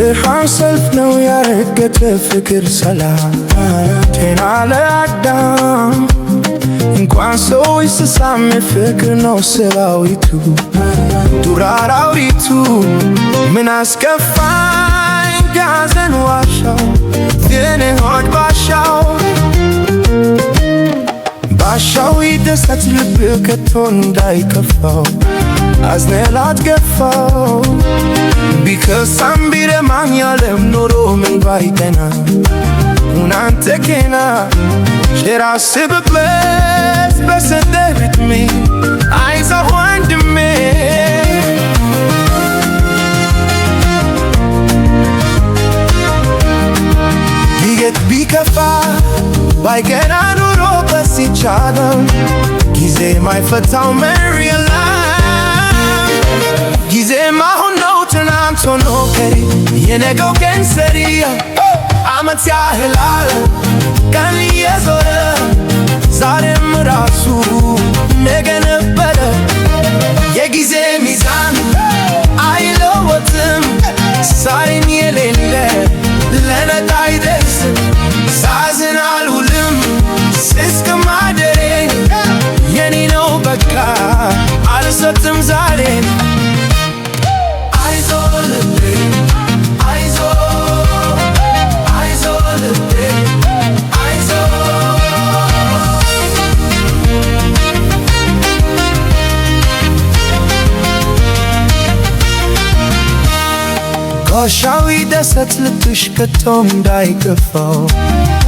የብርሃን ሰልፍ ነው ያረገተ ፍቅር፣ ሰላም፣ ጤና ለአዳም። እንኳን ሰው እንስሳም የፍቅር ነው ሰራዊቱ፣ ዱር አራዊቱ። ምን አስከፋኝ ጋዘን ዋሻው የኔ ሆድ ባሻው ባሻው ይደሰት ልብ ከቶ እንዳይከፋው፣ አዝነህ ላትገፋው። ቢከሳም ቢደማም ያለም ኖሮ ምን ባይቀና ሁን አንተ ኬና ሼር አስብበት በሰጠህ ዕድሜ። አይዞህ ወንድሜ። ቢገጥ ቢከፋ ባይቀና ኑሮ በዚች ዓለም ጊዜ ማይፈታው መሪ የለም። ጊዜም አሁን ነው ትናንት ሆኖ ቀሪ፣ የነገው ቀን ሰሪ። ዓመት ያህላል ቀን እየዞረ፣ ዛሬም ራሱ ነገ ነበረ። የጊዜ ሚዛን አይለወጥም፣ ዛሬን የሌለ ለነገ አይደርስም። ሳዝን አልውልም እስከ ማደሬ፣ የኔ ነው በቃ አልሰጥም ዛሬን። አይዞህ ልቤ፣ አይዞህ፣ አይዞህ ልቤ፣ አይዞህ። ጋሻው ይደሰት ልብሽ ከቶ እንዳይከፋው፣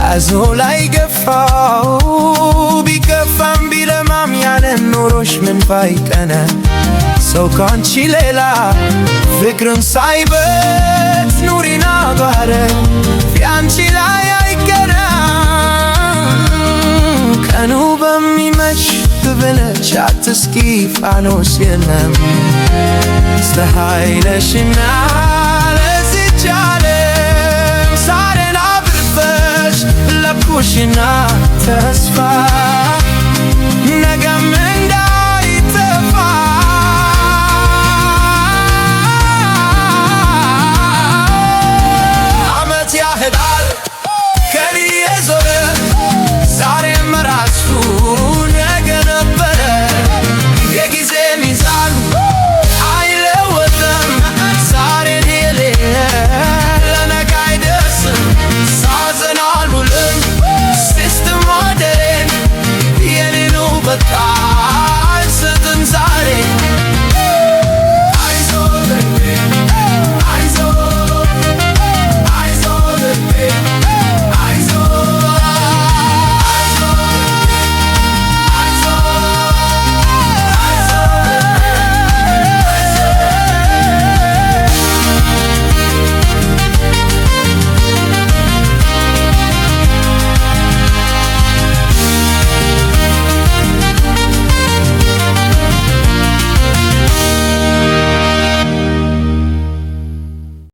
አዝኖ ላይገፋው። ቢከፋም ቢለማም ያለ ኖሮሽ ምን ባይቀና ሰው ካንቺ ሌላ ፍቅርን ሳይበት ኑሪና ባረ ፊያንቺ ላይ አይቀራም። ቀኑ በሚመሽ ብለሽ አትስኪ፣ ፋኖስ የለም። ፀሐይ ነሽና ለዚች ዓለም ዛሬን አብርተሽ ለኩሽና ተስፋ።